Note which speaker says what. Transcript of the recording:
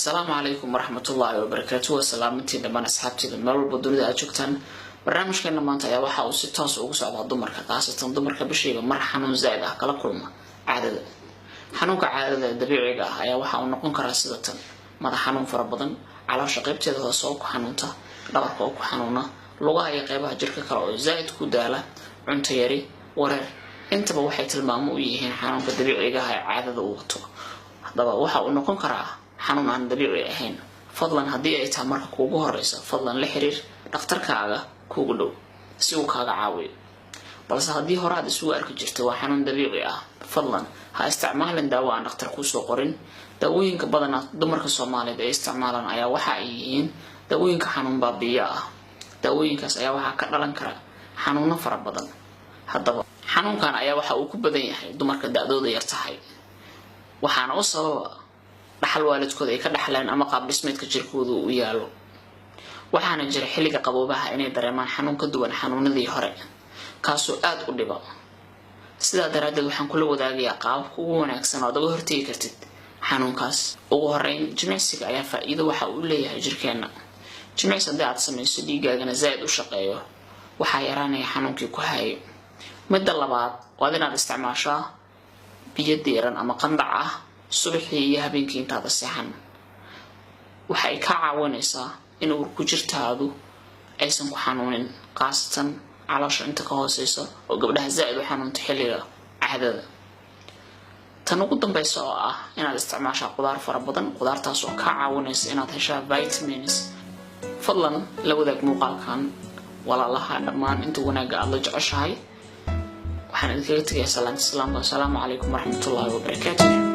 Speaker 1: Assalaamu calaykum waraxmatullaahi wabarakaatu. Waa salaamantii dhammaan asxaabteyda meel walba dunida aad joogtaan. Barnaamijkeena maanta ayaa waxa uu si toos ugu socdaa dumarka, khaasatan dumarka bishiiba mar xanuun zaa'id ah kala kulma caadada. Xanuunka caadada ee dabiiciga ah ayaa waxa uu noqon karaa sida tan: madax xanuun fara badan, caloosha qaybteeda hoose oo ku xanuunta, dhabarka oo ku xanuuna, lugaha iyo qeybaha jirka kale oo zaa'id ku daala, cunto yari, wareer. Intaba waxay tilmaamo u yihiin xanuunka dabiiciga ah ee caadada uu wato. Haddaba waxa uu noqon karaa xanuun aan dabiici ahayn. Fadlan, haddii ay tahay marka kuugu horeysa, fadlan la xiriir dhakhtarkaaga kuugu dhow si uu kaaga caawiyo. Balse haddii hore aad isugu arki jirtay, waa xanuun dabiici ah. Fadlan ha isticmaalin daawo aan dhakhtar kuusoo qorin. Daawooyinka badanaa dumarka Soomaaliyeed ay isticmaalaan ayaa waxa ay yihiin daawooyinka xanuun baabi'iyo ah. Daawooyinkaas ayaa waxaa ka dhalan kara xanuuno fara badan. Haddaba xanuunkan ayaa waxa uu ku badan yahay dumarka da-dooda yar tahay, waxaana u sababa dhaxal waalidkood ay ka dhaxleen ama qaab dhismeedka jirkooda u yaalo. Waxaana jira xilliga qaboobaha inay dareemaan xanuun ka duwan xanuunadii hore, kaasoo aada u dhiba. Sidaa daraaddeed waxaan kula wadaagayaa qaababka ugu wanaagsan oo aad uga hortegi kartid xanuunkaas. Ugu horeyn, jimicsiga ayaa faa-iido waxa uu leeyahay jirkeenna. Jimicsi haddii aad samayso, dhiigaagana zaa'id u shaqeeyo, waxaa yaraanaya xanuunkii ku hayo. Midda labaad, waad inaad isticmaashaa biyo diiran ama qandac ah subaxii iyo habeenkii intaada seexan. Waxa ay kaa caawinaysaa in uurku jirtaadu aysan ku xanuunin, khaasatan caloosha inta ka hooseysa oo gabdhaha zaa'id u xanuunta xilliga caadada. Tan ugu dambeysa oo ah inaad isticmaashaa qudaar fara badan, qudaartaas oo kaa caawinaysa inaad heshaa vitamins. Fadlan la wadaag muuqaalkan walaalaha dhammaan inta wanaagga aada la jeceshahay. Waxaan idinkaga tegayaa salaanta islaamka. Asalaamu calaykum waraxmatullaahi wabarakaatu.